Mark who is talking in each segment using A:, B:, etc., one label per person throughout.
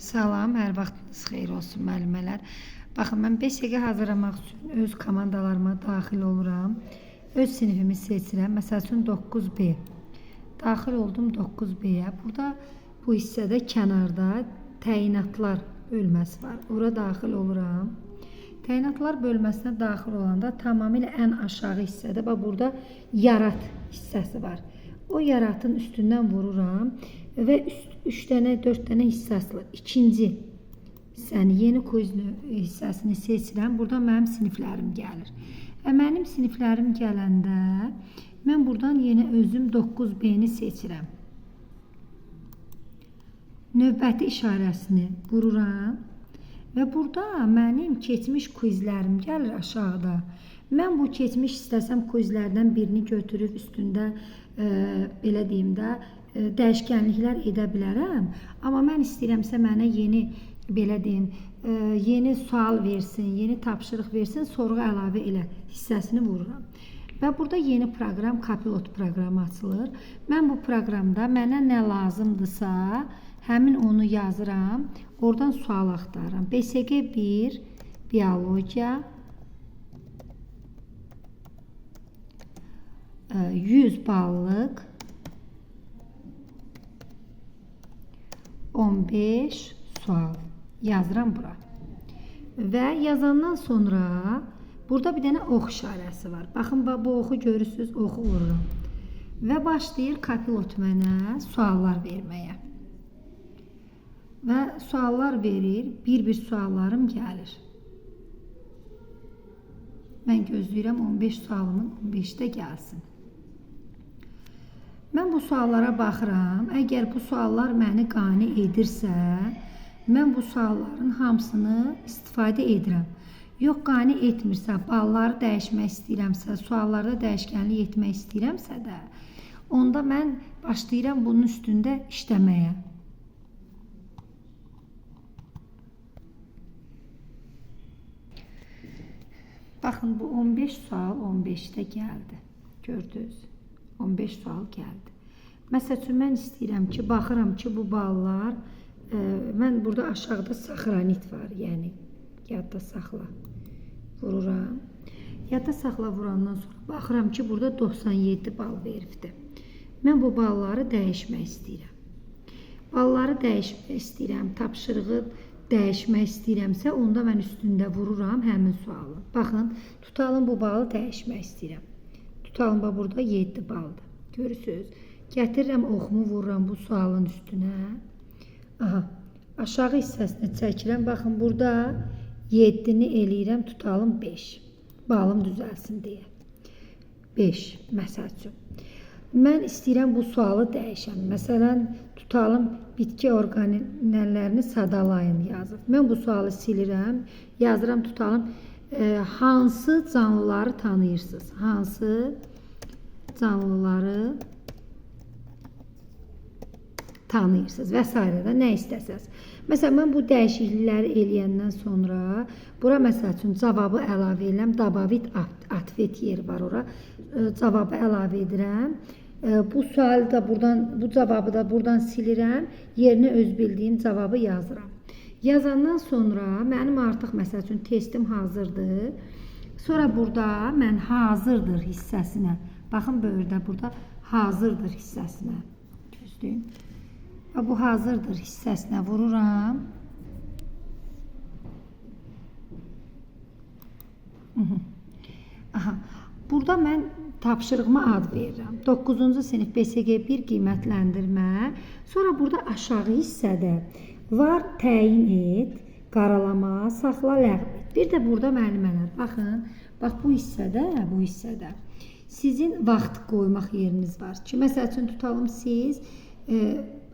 A: Salam, hər vaxtınız xeyir olsun müəllimələr. Baxın, mən BSG hazırlamaq üçün öz komandalarıma daxil oluram. Öz sinifimi seçirəm. Məsəl üçün 9B. Daxil oldum 9B-yə. Burada bu hissədə kənarda təyinatlar bölməsi var. Ora daxil oluram. Təyinatlar bölməsinə daxil olanda tamamilə ən aşağı hissədə bax burada yarat hissəsi var. O yaratın üstündən vururam və 3 dənə, 4 dənə hissə açılır. İkinci hissəni, yeni quiz hissəsini seçirəm. Burada mənim siniflərim gəlir. Və mənim siniflərim gələndə mən buradan yenə özüm 9B-ni seçirəm. Növbəti işarəsini vururam. Və burada mənim keçmiş quizlərim gəlir aşağıda. Mən bu keçmiş istəsəm quizlərdən birini götürüb üstündə belə deyim də dəyişkənliklər edə bilərəm. Amma mən istəyirəmsə mənə yeni belə deyim, yeni sual versin, yeni tapşırıq versin, sorğu əlavə elə hissəsini vururam. Və burada yeni proqram, Copilot proqramı açılır. Mən bu proqramda mənə nə lazımdırsa, həmin onu yazıram. Oradan sual axtarıram. BSG 1, biologiya, 100 ballıq 15 sual yazıram bura. Və yazandan sonra burada bir dənə ox işarəsi var. Baxın, bu oxu görürsünüz, oxu vururam. Və başlayır Copilot mənə suallar verməyə. Və suallar verir, bir-bir suallarım gəlir. Mən gözləyirəm 15 sualımın 15-də gəlsin. Mən bu suallara baxıram. Əgər bu suallar məni qane edirsə, mən bu sualların hamısını istifadə edirəm. Yox, qane etmirsə, balları dəyişmək istəyirəmsə, suallarda dəyişkənlik etmək istəyirəmsə də, onda mən başlayıram bunun üstündə işləməyə. Baxın, bu 15 sual 15-də gəldi. Gördünüz? 15 sual gəldi. Məsəl üçün, mən istəyirəm ki, baxıram ki, bu ballar, mən burada aşağıda saxranit var, yəni yadda saxla vururam. Yadda saxla vurandan sonra baxıram ki, burada 97 bal veribdir. Mən bu balları dəyişmək istəyirəm. Balları dəyişmək istəyirəm, tapşırığı dəyişmək istəyirəmsə, onda mən üstündə vururam həmin sualı. Baxın, tutalım bu balı dəyişmək istəyirəm. Tutalım, bax, burada 7 baldır. Görürsünüz? Gətirirəm, oxumu vururam bu sualın üstünə. Aha, aşağı hissəsini çəkirəm. Baxın, burada 7-ni eləyirəm, tutalım 5. Balım düzəlsin deyə. 5, məsəl üçün. Mən istəyirəm bu sualı dəyişəm. Məsələn, tutalım bitki orqanellərini sadalayın yazıb. Mən bu sualı silirəm, yazıram, tutalım hansı canlıları tanıyırsınız? Hansı canlıları tanıyırsınız və s. də nə istəsəz. Məsələn, mən bu dəyişiklikləri eləyəndən sonra bura məsəl üçün cavabı əlavə edirəm. Dabavit atvet yeri var ora. Cavabı əlavə edirəm. Bu sualı da buradan, bu cavabı da buradan silirəm. Yerinə öz bildiyim cavabı yazıram. Yazandan sonra mənim artıq məsəl üçün testim hazırdır. Sonra burada mən hazırdır hissəsinə. Baxın, böyürdə burada hazırdır hissəsinə. Gözləyin. Və bu hazırdır hissəsinə vururam. Aha. Burada mən tapşırığıma ad verirəm. 9-cu sinif BSG 1 qiymətləndirmə. Sonra burada aşağı hissədə var təyin et, qaralama, saxla, ləğv et. Bir də burada müəllimələr, baxın, bax bu hissədə, sizin vaxt qoymaq yeriniz var ki, məsəl üçün tutalım siz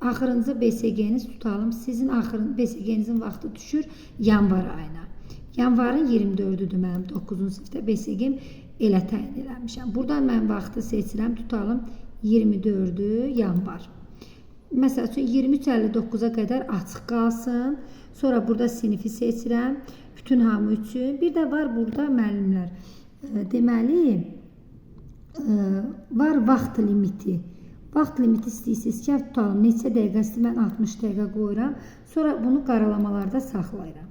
A: axırıncı BSG-niz tutalım, sizin axırın BSG-nizin vaxtı düşür yanvar ayına. Yanvarın 24-üdür mənim 9-cu sinifdə BSG-m elə təyin eləmişəm. Buradan mən vaxtı seçirəm, tutalım 24-ü yanvar. Məsəl üçün 23:59-a qədər açıq qalsın. Sonra burada sinifi seçirəm bütün hamı üçün. Bir də var burada müəllimlər. Deməli, var vaxt limiti. Vaxt limiti istəyirsiniz ki, tutalım neçə dəqiqə istəyir, mən 60 dəqiqə qoyuram. Sonra bunu qaralamalarda saxlayıram.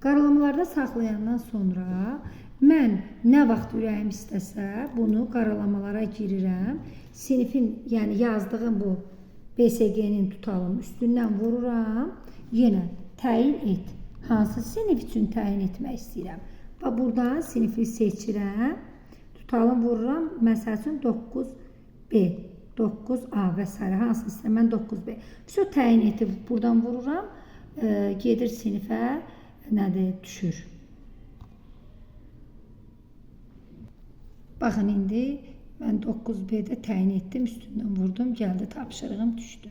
A: Qaralamalarda saxlayandan sonra mən nə vaxt ürəyim istəsə bunu qaralamalara girirəm. Sinifin, yəni yazdığım bu BSG-nin tutalım üstündən vururam. Yenə təyin et. Hansı sinif üçün təyin etmək istəyirəm? Və buradan sinifi seçirəm. Tutalım vururam. Məsəl üçün 9B, 9A və s. Hansı istəyirəm? Mən 9B. Vəsə təyin etib buradan vururam. Gedir sinifə nədir? Düşür. Baxın indi mən 9B-də təyin etdim, üstündən vurdum, gəldi tapşırığım düşdü.